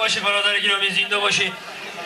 бошӣ бародари гиромӣ, зинда бошӣ.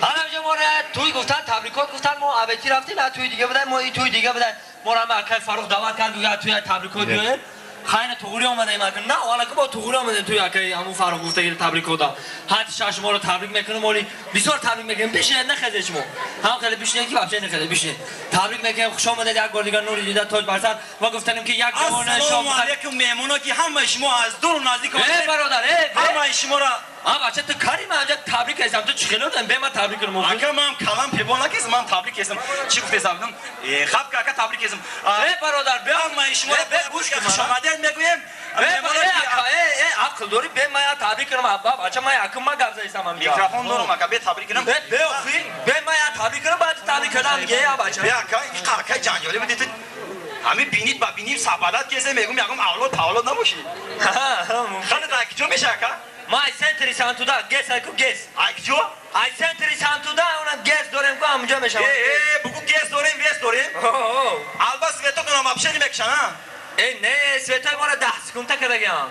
Ҳана мо туй гуфтан, табрикот гуфтан, мо абетӣ рафтем, туй дига будан, мо туй дига будан. Мо ра акай Фарух даъват кард, гуфт туй табрикот биёед. Хайна туғри омадаем ака. На, алака бо туғри омадаем туй акай ҳамун Фарух гуфтаги табрикота. Ҳар шаш шуморо табрик мекунем, оли бисёр табрик мекунем. Бишинед, нахезед шумо. Ҳам хеле бишинед ки вообще нахезед, бишинед. Табрик мекунем, хуш омадед як бор дигар, нури дида, тоҷ бар сар. Ва гуфтанем ки як ҷавони Ассалому алайкум меҳмоно ки ҳамаи шумо аз дуру наздик омадед. Э бародар, э ҳамаи шуморо а бача ту кари ман ҷа табрик кардам, ту чӣ хело дам бе ман табрик кунам. Ака ман калам пебон накесам, ман табрик кардам. Чӣ гуфтесам? Э хаб ака табрик кардам. Э бародар, бе ҳамаи шуморо бе гӯш кун, хуш омадед мегӯем. Э э ақл дорӣ, бе ман табрик кунам. Аба бача ман якум ман гап задам ам. Микрофон дорам ака, бе табрик кунам. Э бе охи, бе ман табрик кунам, баъд табрик кардам диге я бача. Бе ака, ин ака ҷанҷолӣ будӣ ту. Ҳамин бинит ба биним сабадат кесе мегум ягум авлод павлод набошӣ. Хана та киҷо меша ака? Ма ай центри Сантуда, гес айку гес. Ай киҷо? Ай центри Сантуда, онам гес дорем ку ҳамунҷо мешавад. Э, э, бугу гес дорем, вес дорем. Алба светотонам вообще намекушан, а? Э, не, светои моро 10 секунда кардагиам.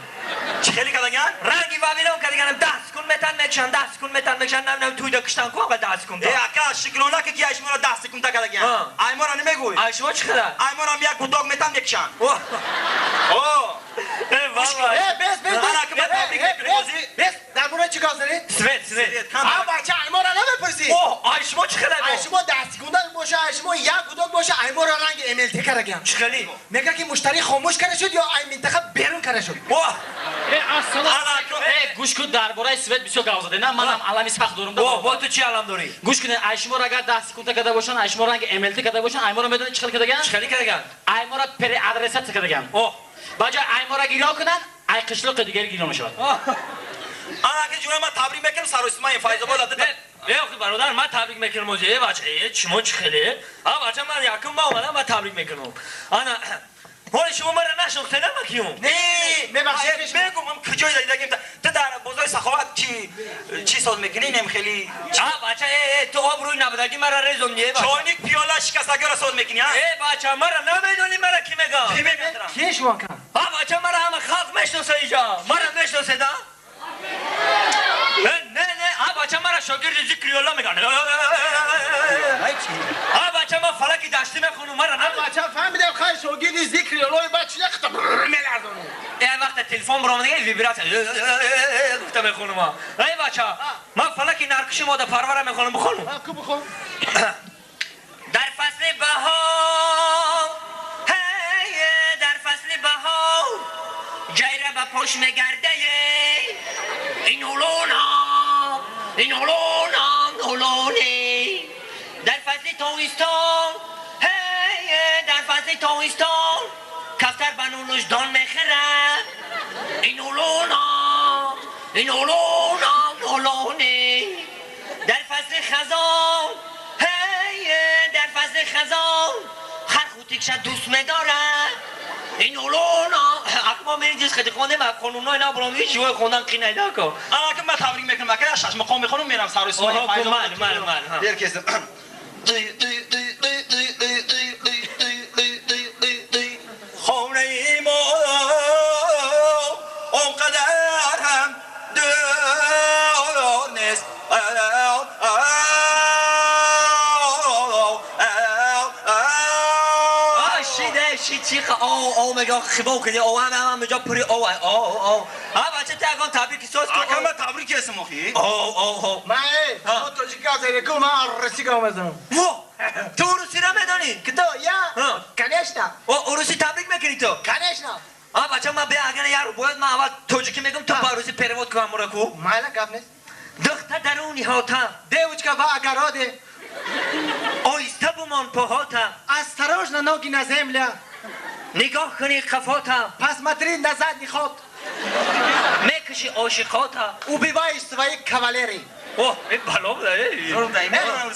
Чӣ хеле кардагиан? Ранги Вавилон кардагиам, 10 секунд метан мекушан, 10 секунд метан мекушан, нам туйда куштан ку ага 10 секунд. Э, ака, шукрона ки ай шуморо 10 секунда кардагиан. Ай моро намегӯй. Ай шумо чӣ хела? Ай моро як гудок метан мекушан. О! Э, валла. Э, бес, бес, бес. Бес, дар бораи чӣ гап задед? Свет, свет. А бача, ай моро намепурсӣ. О, ай шумо чӣ хела? Ай шумо 10 секунда боша, ай шумо як гудок боша, ай моро ранги МЛТ кардагиам. Чӣ хели? Мега ки муштари хомӯш карда шуд ё ай минтақа берун карда шуд? О! Э, ассалом. Э, гӯш кун, дар бораи свет бисёр гап задед. На, манам алами сахт дорам. О, бо ту чӣ алам дорӣ? Гӯш кунед, ай шуморо агар 10 секунда карда бошанд, ай шумо ранги МЛТ карда бошанд, ай моро медонед чӣ хел кардагиан? Чӣ хели кардагиан? Ай моро переадресация кардагиан. О! Ба ҷои ай моро гирё кунанд, ай қишлоқи дигари гирё мешавад. Ана ки ҷура ман табрик мекунам саросимаи Файзобод. Э, охи бародар, ман табрик мекунам ози. Э, бача, э, шумо чӣ хеле? А бача, ман якум ба омадам, ман табрик мекунам. Ана, ҳоли шумо маро нашинохтед, ама киюм? Не, мебахшед, мегум, ман куҷое дидагим? Ту дар бозори Саховат чӣ соз мекунӣ? Нем хеле. А бача, э, э, ту обрӯи набудаги мара резон, не, бача. Чойник, пиёла шикастагиро соз мекунӣ, а? Э, бача, мара намедонӣ мара ки мегам? Ки мегам? Ки шумо ака? А бача, мара ҳама халқ мешиноса иҷа. Мара мешиносед, а? Не, не, а бача, мара шогирди Зикриёлла меган. А бача, ман фалаки даштӣ мехонум, мара на. Бача, фаҳмидам, хай шогирди Зикриёллои баъд чӣ яхта меларзонӣ? Э, вақте телефон баромад, вибратсия гуфта мехонум. Эй бача, ман фалаки наркиши модарпарвара мехонум, бихонум. Ку бихон. Дар фасли баҳор, дар фасли баҳор ҷайра ба пош мегардае. Ин ҳулонам, ин ҳулонам, ҳулоне. Дар фасли тобистон, дар фасли тобистон кафтар ба нунуш дон мехӯрад. Ин ҳулонам, ин ҳулонам, ҳулоне. Дар фасли хазон, дар фасли хазон хар хутикша дӯст медорад. Ин ҳулонам. Акмо меридис хеди хондем, қонунҳои набурам, ҳеҷ ҷой хондан қинайда ко. Ана ки ман табрик мекунам, ака, шаш мақом мехонам, мерам саросимаи Файзобод. Ман, ман, ман. Дер кездим. Хонаи мо он қадар ҳам дур нест. Ши чи о о мега хибо киди о ҳам ҳам мега пури о о о. А бача, ту ягон табрики соз кун. Ака, ман табрик кесам охи. О о о. Ман э, шумо тоҷики гап задед ку, ман русӣ гап мезанам. Во, ту русиро медонӣ? Кто, я? Конечно. О, русӣ табрик мекунӣ ту? Конечно. А бача, ман бе агар яр бояд ман аввал тоҷикӣ мегум, ту ба русӣ перевод кун амура ку. Майла, гап нест. Духта даруни ҳота. Девочка в огороде. Оҳиста бумон поҳота. Осторожно, ноги на земля. Нигоҳ кунӣ қафота. Посмотри на задний ход. Мекуши ошиқота. Убиваешь свои кавалеры. О, ин бало буда.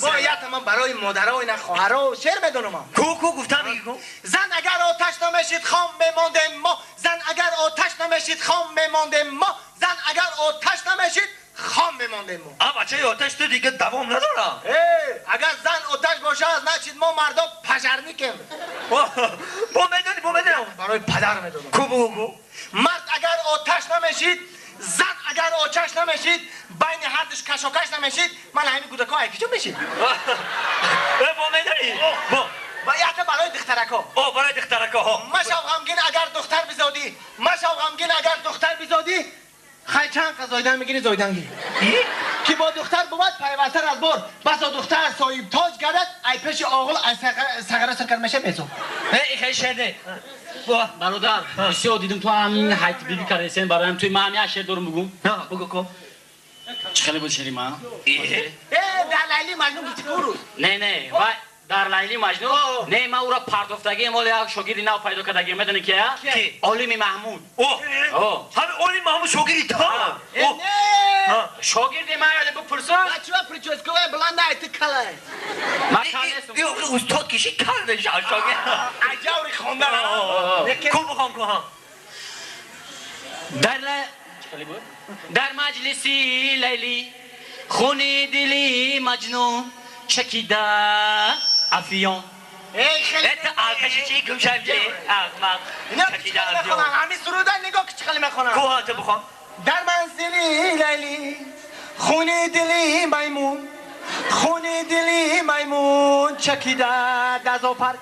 Бо ята ман барои модаро ина хоҳаро шеър медонам. Ку ку гуфта меги ку. Зан агар оташ намешид, хом мемондем мо. Зан агар оташ намешид, хом мемондем мо. Зан агар оташ намешид, хом мемондем мо. А бачаи оташ ту дига давом надора. Э, агар зан оташ бошад, значит мо мардо пожарникем. Бо медонӣ, бо медонам. Барои падар медонам. Ку бугу ку. Мард агар оташ намешид, зан агар оташ намешид, байни ҳардуш кашокаш намешид, ман ҳамин кӯдакҳо айкиҷо мешид. Бо медонӣ? Бо. Ва якта барои духтарако. О, барои духтарако. Машав ғамгин агар духтар бизодӣ, машав ғамгин агар духтар бизодӣ, хай чанд қаз зойдан мегирӣ, зойдан гирӣ. Ки бо духтар бувад пайвастар аз бор, басо духтар соҳиб тоҷ гардад, ай пеши оғул ай сағара сиркар меша безо. Э, хеле шерде. Бародар, бисёр дидум ту ҳамин ҳайт биби кардесен бароям, туи ман як шер дорум бугум. Ҳа, бугу ко. Чӣ хеле буд шери ман? Э, дар Лайли Маҷнун гуфти ку рӯз? Не, не, вай дар Лайли Маҷнун? Не, ман ӯро партофтагием, ҳоло як шогирди нав пайдо кардагием, медонӣ ки я? Ки? Олими Маҳмуд. О! Ҳамин Олими Маҳмуд шогирди то? Не! Шогирди ман ёде бипурсам? Бачаҳо прическаҳои баланд ай ту калай. Ман кал нестам. Устод киши кал мешавад шогирд. Аҷаври хондан. Ку бихон ку ҳа. Дар дар маҷлиси Лайли хуни дили Маҷнун чакида афиён. Эй хеле Это алкаши чӣ гумшавҷи ахмақ. Чакида афиён. Ҳамин суруда нигоҳ ки чӣ хеле мехонам. Ку ҳа ту бихон. Дар манзили Лайли хуни дили маймун, хуни дили маймун чакида дар зоопарк.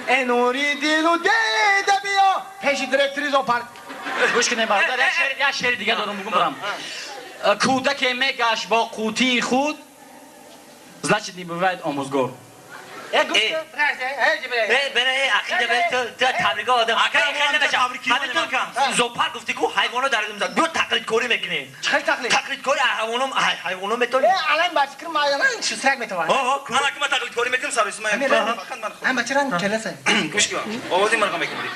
Э нури дилу дида биё пеши директори зоопарк. Гӯш кунед бародар, як шери дига дорум бугум барам. Кӯдаке мегашт бо қутии худ, значит не бывает омӯзгор. Э, гӯш кун. Э, бера, э, ақида бе, ту табрика одам. Ҳамин ту зоопарк гуфти ку ҳайвоно дар биё тақлидкорӣ мекунем. Чӣ хел тақлид? Тақлидкорӣ ҳайвоно метавонӣ? Э, алан ба фикр ман чизрак метавонам. Ман акма тақлидкорӣ мекунам, саросима. Ҳам бачаран келаса. Гӯш кун. Овози маро мекунӣ.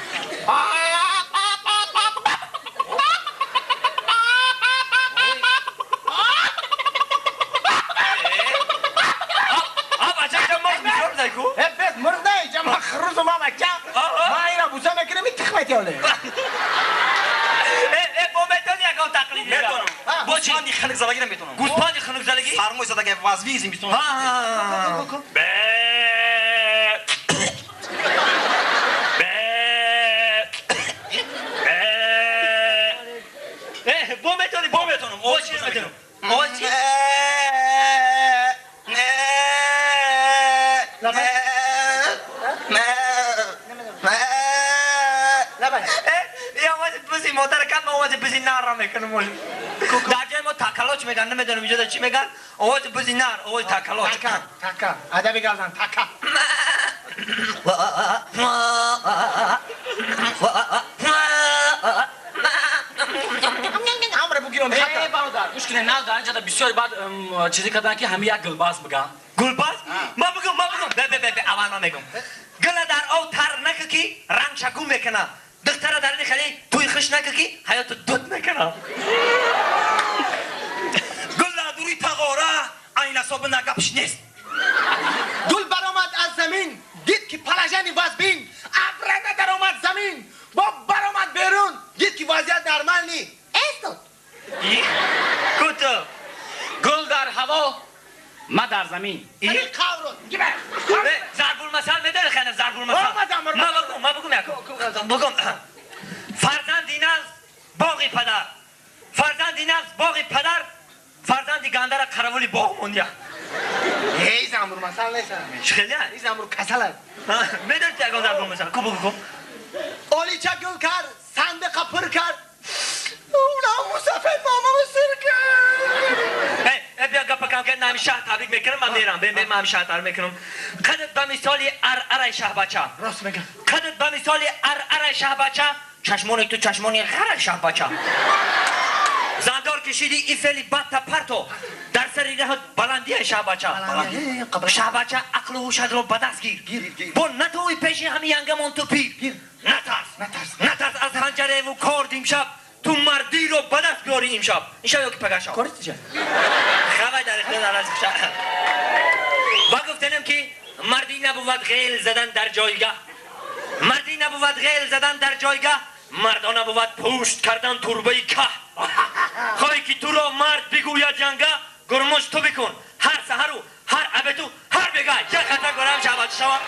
Гӯспанди хунукзадагиро метавонам. Гӯспанди хунукзадагӣ? Сармои задаги вазви зимистон. Бе. Бе. Бе. Э, бо метавонӣ, бо метавонам. Бо чӣ метавонам? Бо чӣ? Модар кам овози бузи нарра мекунам. Дар ҷои мо такалоч меган, намедонам инҷо чӣ меган. Овози бузи нар, овози такалоч. Така, така. Адаби газан, така. Ҳамра бугирон. Э, бародар, гӯш кунед, на дар инҷо бисёр баъд чизе кардан ки ҳамин як гулбаз бигам. Гулбаз? Ман бигум, ман бигум. Бе, бе, бе, аввал ман мегум. Гула дар об тар накун ки рангша гум мекунад. Духтара дар ини хеле туи хуш накун ки ҳаёту дуд мекунад. Гул дар дури тағора айн асоби нагапш нест. Гул баромад аз замин, дид ки положени вазбин, абрана даромад замин, бо баромад берун, дид ки вазъият нормални. Эстод. Куто. Гул дар ҳаво, ма дар замин. Зарбулмасал медонӣ хеле зарбулмасал? Ма бигум, ма бигум як. Бигум. Фарзанди нағз боғи падар. Фарзанди нағз боғи падар, фарзанди гандара қаравули боғ мондия. Эй, замбурмасал нест. Чӣ хеле? Ин замбур касал аст. Медонӣ ягон зарбулмасал? Ку бигу ку. Олича гул кард, сандиқа пур кард. Уна мусафед мамамо сир кард. Э, бия гапа кам кард, нами шаҳр табрик мекунам, ман мерам. Бе, ман шаҳр табрик мекунам. Қадат ба мисоли ар-араи шаҳбача. Рост мегам. Қадат ба мисоли ар-араи шаҳбача, чашмони ту чашмони ғараи шаҳбача. Зандор кишиди ифели бадта парто. Дар сари раҳат баландия шаҳбача. Шаҳбача ақлу ҳушатро ба даст гир. Бо натои пеши ҳами янгамон ту пир. Натарс. Натарс аз ханҷареву кор димшаб. Ту мардиро ба даст биёри имшаб. Имшаб ё ки пага шаб? Хабар дар ихтиёр аз ва гуфтанем ки мардӣ набувад ғел задан дар ҷойгаҳ. Мардӣ набувад ғел задан дар ҷойгаҳ, мардо набувад пушт кардан турбаи каҳ. Хоҳӣ ки туро мард бигӯяд янга, гурмуш ту бикун ҳар саҳару ҳар абету ҳар бега. Як хата горам шабача шавам.